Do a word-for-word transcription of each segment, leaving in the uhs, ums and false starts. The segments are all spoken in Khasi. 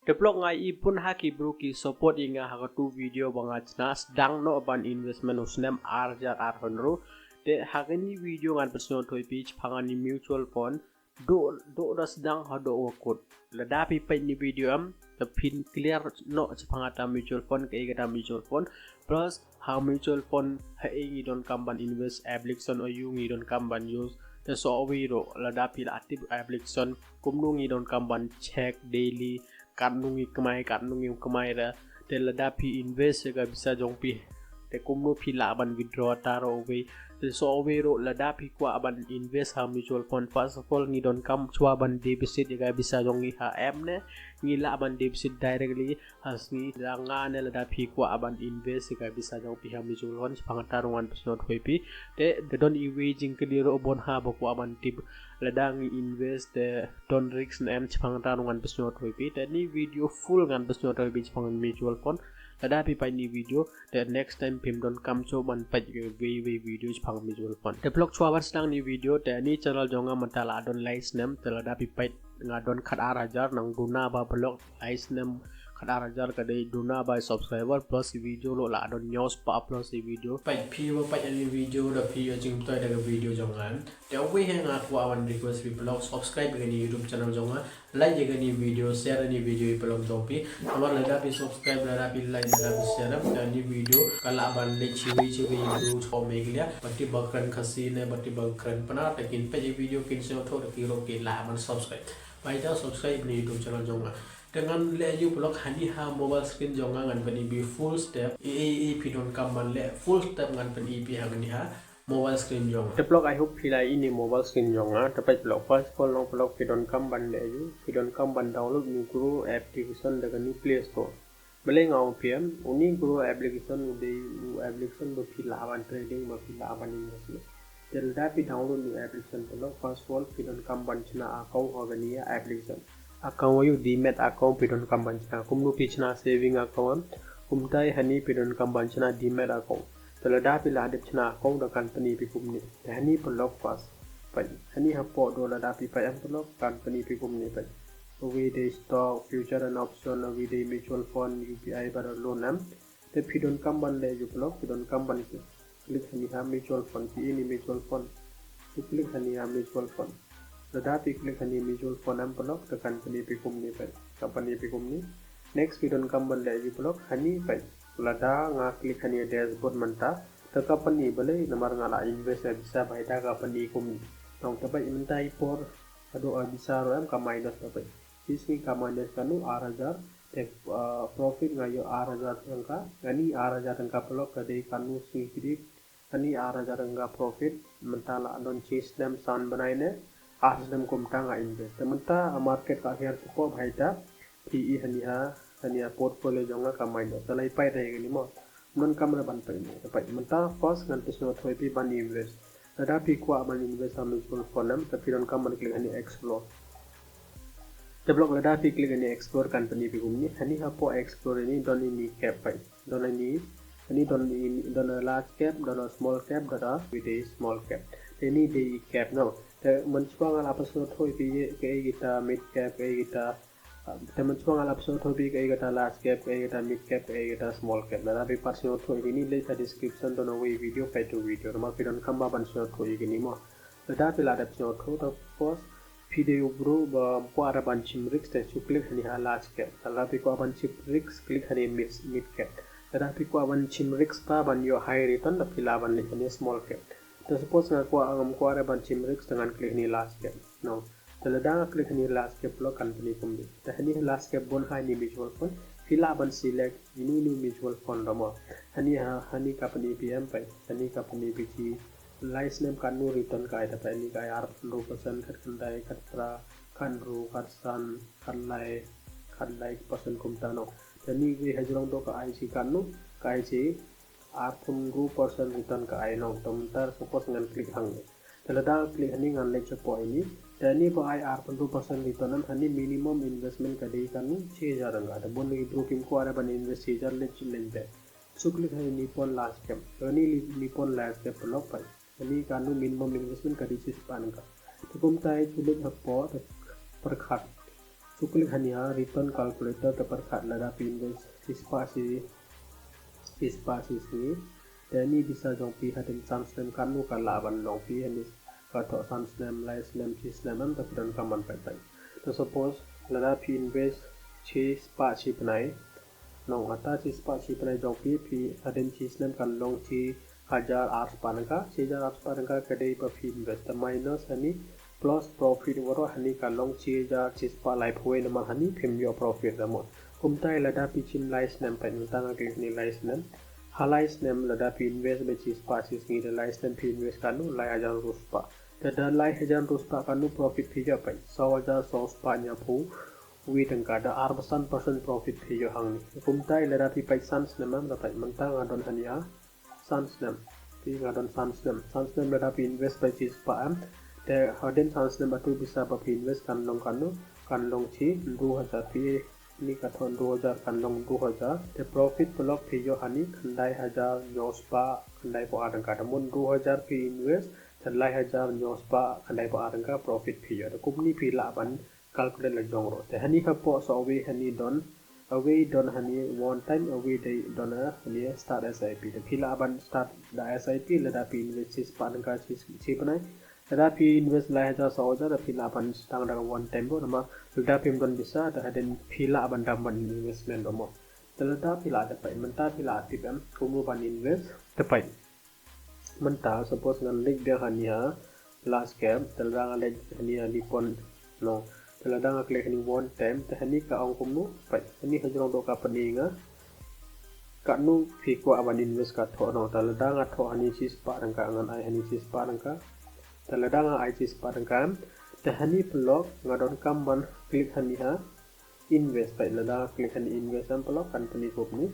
Te paralok, nga i pun ha ki bru ki support ïa nga ha katu video ba nga chna sdang noh ban investment u snem ar hajar arphew hynriew. Te ha kani video ngan pynsngew thoi phi shaphang kani mutual fund. Duh, duh da sdang haduh wa kut. Lada phi peit kani video em, te phin clear noh shaphang kata mutual fund, kaei kata mutual fund. Plus ha mutual fund haei ngi donkam ban invest, application aiu ngi donkam ban use. Te sa kawei ruh, lada phi la active application, kumno ngi donkam ban check daily, katno ngi kamai, katno ngim kamai ruh. Te lada phi invest ïa ka pisa jong phi, te kumno phi lah ban withdraw, ata ruh kawei. Te sa kawei ruh, lada phi kwah ban invest ha mutual fund, first of all ngi donkam shuwa ban deposit ïa ka pisa jong ngi ha app ne, ngi lah ban deposit directly ha sngi. Lada nga ne lada phi kwah ban invest ïa ka pisa jong phi ha mutual fund, shaphang kata ruh ngan pynsngew thoi phi. Te da don iwei i jingkylli ruh bun ha ba kwah ban tip lada ngi invest te don risk ne em, shaphang kata ruh ngan pynsngew thoi phi. Te kani video full ngan pynsngew thoi phi shaphang mutual fund. Lada phi peit kani video, te next time phim donkam shuh ban peit kiwei kiwei video shaphang mutual fund. Te paralok, shuwa ban sdang kani video, te kani channel jong nga mynta la don lai snem, te lada phi peit nga don khatar hajar, nang duna ba paralok, lai snem khatar hajar ka dei duna ba subscriber, plus i video ruh la don hynñiew spah plus i video. Peit phi ba peit kani video da phi ïoh jingmyntoi da ka video jong nga. Te kawei hi nga kwah ban request phi paralok, subscribe ïa kani YouTube channel jong nga, like ïa kani video, share kani video ïa paralok jong phi. Namar lada phi subscribe, lada phi like, lada phi share, te kani video ka lah ban leit shiwei shiwei ïa ki bru sha Meghalaya, ba tip ba kren Khasi ne ba tip ba kren Pnar, te kin peit ïa video kin sngewthuh, te ki ruh ki lah ban subscribe. Ba ïa subscribe ïa kani YouTube channel jong nga. Te ngan leh ïa u paralok, hani ha mobile screen jong nga ngan pyni phi full step, ei ei ei phi donkam ban leh, full step ngan pyni phi ha kani ha mobile screen jong nga. Te paralok, I hope phi la ïohi ïa kani mobile screen jong nga. Te peit paralok, first of all nong paralok, phi donkam ban leh ïa u, phi donkam ban download ïa u Groww application da kani Play Store. Balei nga ong phi em, uni Groww application u dei u application ba phi lah ban trading, ba phi lah ban invest. Te lada phi download ïa u application paralok, first of all phi donkam ban shna account ha kani application. Account aiu? Demat account phi donkam ban shna. Kumno phi shna saving account, kumta i hani phi donkam ban shna demat account. Te lada phi la dep shna account da kan pyni phi kumne. Te hani paralok, first peit, hani hapoh duh lada phi peit em paralok, kan pyni phi kumne, peit. Kawei dei stock, future and option, kawei dei mutual fund, U P I bad loan em. Te phi donkam ban leh ïa u paralok, phi donkam ban click hani ha mutual fund, phi ïohi ïa kani mutual fund. Phi click hani ha mutual fund. Lada phi click hani mutual fund em paralok, te kan pyni phi kumne, peit. Kan pyni phi kumne. Next phi donkam ban leh ïa u paralok, hani peit. Lada nga click hani dashboard mynta, te ka pyni, balei, namar nga la invest ïa pisa, ba ïa ka pyni kumne. Nong, te peit mynta i por haduh ïa pisa ruh em ka minus, te peit. Shi sngi ka minus katno? Ar hajar. Te, ah, profit nga ïoh ar hajar tyngka. Kani ar hajar tyngka paralok ka dei katno sngi kidi? Kani ar hajar tyngka profit mynta la don shi snem san bnai ne ar snem kumta nga invest. Te mynta market ka hiar shuh, ba ïa phi ïohi hani ha, hani ha portfolio jong nga ka minus. Te la i peit ïa kani mo. Ngan kam ruh ban peit ne. Te peit mynta first ngan pynsngew thoi phi ban invest. Lada phi kwah ban invest ha mutual fund em, te phi donkam ban click hani explore. Te paralok, lada phi click hani explore kan pyni phi kumne. Hani hapoh explore ini don ini cap, peit. Don ini, ini don ini, don large cap, don small cap, don, ah, kawei dei small cap. Te ini dei i cap, no. Te mynshuwa nga la pynsngew thoi phi kaei kita mid cap, kaei kita Te mynshuwa nga la pynsngew thoi phi kaei kata large cap, kaei kata mid cap, kaei kata small cap. Lada phi pat sngewthuh ïa kine, leit ha description, don kawei video, peit u video. Namar phi donkam ba ban sngewthuh ïa kine mo. Lada phi la dep sngewthuh, te suppose phi dei u bru bym kwah re ban shim risk, te shu click hani ha large cap. Lada phi kwah ban shim risk, click hani mid, mid cap. Lada phi kwah ban shim risk ta ban ïoh high return, te phi lah ban leit hani small cap. Te suppose nga kwah, ngam kwah re ban shim risk, te ngan click hani large cap. No. Te lada nga click hani large cap paralok kan pyni kumne. Te hani large cap bun ha ini mutual fund. Phi lah ban select inu inu mutual fund ruh mo. Hani ha, hani ka pyni phi em, peit. Hani ka pyni phi shi lai snem katno return ka ai, te peit, hani ka ai arphew hynriew percent, khatkhyndai, khatphra, khathynriew, khatsan, khatlai, khatlai percent kumta, no. Te hani ka hajrong to ka ai shi katno, ka ai shi arphew hynriew percent return ka ai, no. Te mynta suppose ngan click hangne. Te lada click hani ngan leit shapoh ini. Te hani ba ai arphew hynriew percent return, em, hani minimum investment ka dei katno, shi hajar tyngka. Te bun na ki bru kim kwah re ban invest shi hajar, leit shu leit te. Shu click hani ini pon large cap. Te hani ini pon large cap paralok, peit. Hani katno minimum investment ka dei shispah tyngka. Te kumta i shu leit hapoh, te pyrkhat. Shu click hani ha return calculator, te pyrkhat lada phi invest shispah shi, shispah shi sngi, te hani pisa jong phi hadien san snem katno ka lah ban long phi, hani ka thoh san snem, lai snem, shi snem, em, te phi donkam ban peit peit. Te suppose lada phi invest shispah shi bnai, nong, ata shispah shi bnai jong phi, phi hadien shi snem kan long shi hajar arspah tyngka, shi hajar arspah tyngka ka dei ba phi invest, te minus hani plus profit baroh, hani ka long shi hajar shispah laiphew wei, namar hani phim ïoh profit da mut. Kumta lada phi shim lai snem, peit mynta nga click hani lai snem. Ha lai snem lada phi invest beit shispah shi sngi, te lai snem phi invest katno, lai hajar hynriewspah. Te da lai hajar hynriewspah katno profit phi ïoh, peit, saw hajar saw spah hynñiewphew wi tyngka, da arphew san percent profit phi ïoh hangne. Kumta lada phi peit san snem, em, da peit mynta nga don hani ha san snem. Phi, nga don san snem. San snem lada phi invest beit shispah, em, te hadien san snem atu pisa ba phi invest kan long katno, kan long shi hynriew hajar, phi, ni ka thoh hynriew hajar, kan long hynriew hajar. Te profit paralok phi ïoh hani khyndai hajar hynñiewspah khyndaiphew ar tyngka. Da mut hynriew hajar phi invest, te lai hajar hynñiewspah khyndaiphew ar tyngka profit phi ïoh. Te kumne phi lah ban calculate la jong ruh. Te hani hapoh sa uwei hani don, uwei don hani one time, uwei dei don, eh, hani start S I P. Te phi lah ban start da S I P lada phi invest shispah tyngka shi, shi bnai. Lada phi invest lai hajar saw hajar, te phi lah ban start da one time ruh, namar lada phim don pisa, te hadien phi lah ban dam ban investment ruh mo. Te lada phi lah, te peit mynta phi lah tip, em, kumno ban invest, te peit. Mynta suppose ngan leit biang hani ha last cap, te lada nga leit hani ha Nippon, no. Te lada nga click hani one time, te hani ka ong kumno, peit, hani hajrong dohnud ka pyni nga katno phi kwah ban invest ka thoh, no. Te lada nga thoh hani shispah tyngka, ngan ai hani shispah tyngka. Te lada nga ai shispah tyngka, em, te hani paralok nga donkam ban click hani ha invest, peit, lada click hani invest, em, paralok kan pyni kumne.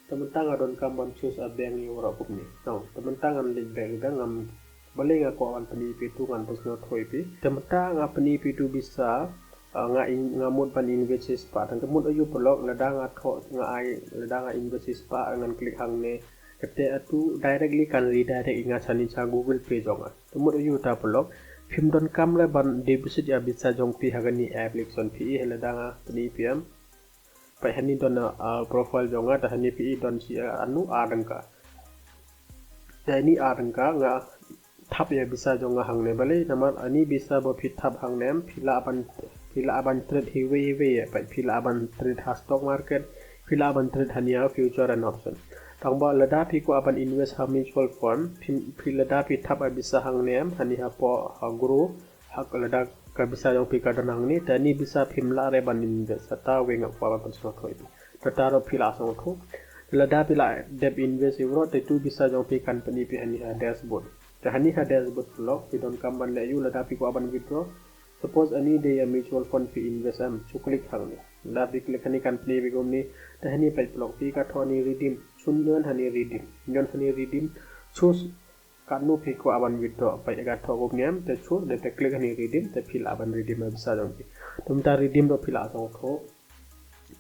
Te mynta nga donkam ban choose a bank ïa waroh kumne. Nong, te mynta ngan leit back, da ngam, balei nga kwah ban pyni phi tu, ngan pynsngewthuh ïa phi. Te mynta nga pyni phi tu pisa, ah, nga in, nga mut ban invest shispah. Te mut aiu paralok, lada nga thoh, nga ai, lada nga invest shispah, ngan click hangne. Kata atu directly kan redirect ïa nga shane sha Google Pay jong nga. Te mut aiu ta paralok, phim donkam leh ban deposit ïa pisa jong phi ha kane application, phi ïohi lada nga pyni phi, em. Peit hani don, ah, profile jong nga, te hani phi ïohi don shi, ah, anu ar tyngka. Te hani ar tyngka nga thap ïa pisa jong nga hangne, balei, namar hani pisa ba phi thap hangne, em, phi lah ban, phi lah ban trade hiwei hiwei, eh, peit, phi lah ban trade ha stock market, phi lah ban trade hani ha future and option. Tangba lada phi kwah ban invest ha mutual fund, phi, phi lada phi thap ïa pisa hangne, em, hani hapoh, ha grow, ha lada ka pisa jong phi ka don hangne, te hani pisa phim lah re ban invest, te ta wei nga kwah ban pynsngewthuh ïa phi. Te ta ruh phi lah sngewthuh. Te lada phi lah dep invest ïa waroh, te tu pisa jong phi kan pyni phi hani ha dashboard. Te hani ha dashboard paralok, phi donkam ban leh aiu, lada phi kwah ban withdraw. Suppose hani dei ïa mutual fund phi invest, em, shu click hangne. Lada phi click hani kan pyni phi kumne, te hani peit paralok, phi ka thoh hani redeem. Shu ñion hani redeem. Ñion hani redeem. Choose katno phi kwah ban withdraw, peit ka thoh kumne, em, te choose, te click hani redeem, te phi lah ban redeem ïa pisa jong phi. Te mynta redeem ruh phi lah sngewthuh.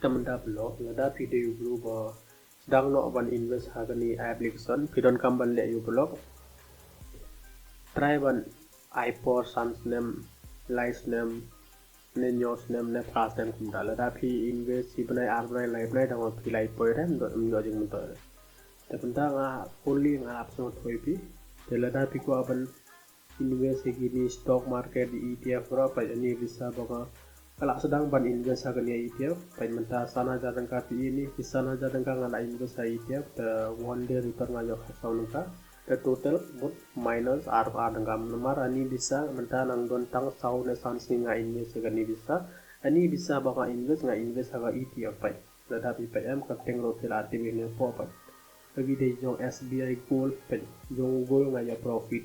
Te mynta paralok, lada phi dei u bru ba sdang noh ban invest ha kane application, phi donkam ban leh aiu paralok. Try ban ai por san snem, lai snem, ne hynñiew snem, ne phra snem kumta. Lada phi invest shi bnai, ar bnai, lai bnai, tang ba phi la ïa poi re, ym ïoh jingmyntoi re. Te mynta nga fully nga ap sngewthuh ïa phi. Te lada phi kwah ban invest ha kine stock market, E T F ruh, peit, ani pisa ba nga, nga la sdang ban invest ha kane E T F, peit mynta san hajar tyngka phi ïohi, phi san hajar tyngka nga la invest ha E T F, te one day return nga ïoh saw tyngka, te total mut minus ar, ar tyngka, namar ani pisa mynta nang don tang saw ne san sngi nga invest ha kane pisa, ani pisa ba nga invest, nga invest ha ka E T F, peit. Lada phi peit em, ka kyrteng ruh phi la tip ïa kane hapoh, peit. Kane dei jong S B I Gold, peit, jong Gold nga ïoh profit.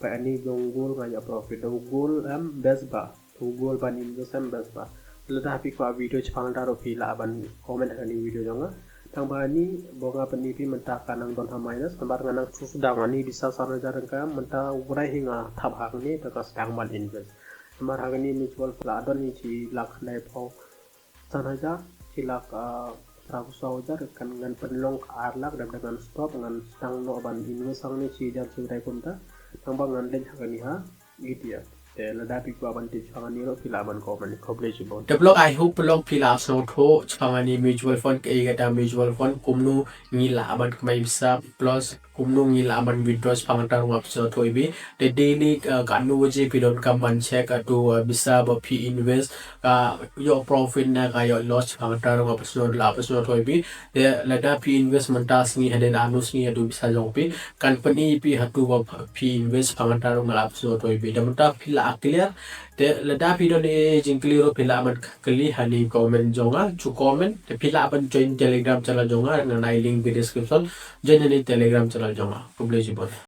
Peit, ani jong Gold nga ïoh profit. Da u Gold em best ba. U Gold ban invest em best ba. Lada phi kwah video shaphang da ruh phi lah ban comment ha kane video jong nga. Tang ba ani ba nga pyni phi mynta ka nang don ha minus, namar nga nang shu sdang, ani pisa san hajar tyngka mynta u bnai hi nga thap hangne, te ka sdang ban invest. Namar ha kane mutual fund la don hi shi lak khyndai phew san hajar, shi lak, ah, phra phew saw hajar, kan ngan pynlong ar lak, dep dep ngan stop, ngan sdang noh ban invest hangne shi hajar shi bnai kumta, tang ba ngan leit ha kane ha E T F. Te lada phi kwah ban tip shaphang kane ruh phi lah ban comment. Khublei shibun. Te paralok, I hope paralok phi la sngewthuh shaphang kane mutual fund, kaei kata mutual fund, kumno ngi lah ban kamai pisa, plus kumno ngi lah ban withdraw shaphang kata ruh nga phi sngewthuh ibi. Te daily, uh, katno baje phi donkam ban check katto, uh, pisa ba phi invest, ka ïoh profit ne ka ïoh loss shaphang kata ruh nga phi sngewthuh, la phi sngewthuh ibi. Te lada phi invest mynta sngi, hadien arngut sngi hato pisa jong phi kan pyni ïa phi hato ba phi invest shaphang kata ruh nga la phi sngewthuh ibi. Te mynta phi la clear. Te lada phi don ei ei jingkylli ruh phi lah ban kylli ha kane comment jong nga, to comment. Te phi lah ban join Telegram channel jong nga, ngan ai link ha description. Join ha kane Telegram channel jong nga. Khublei shibun.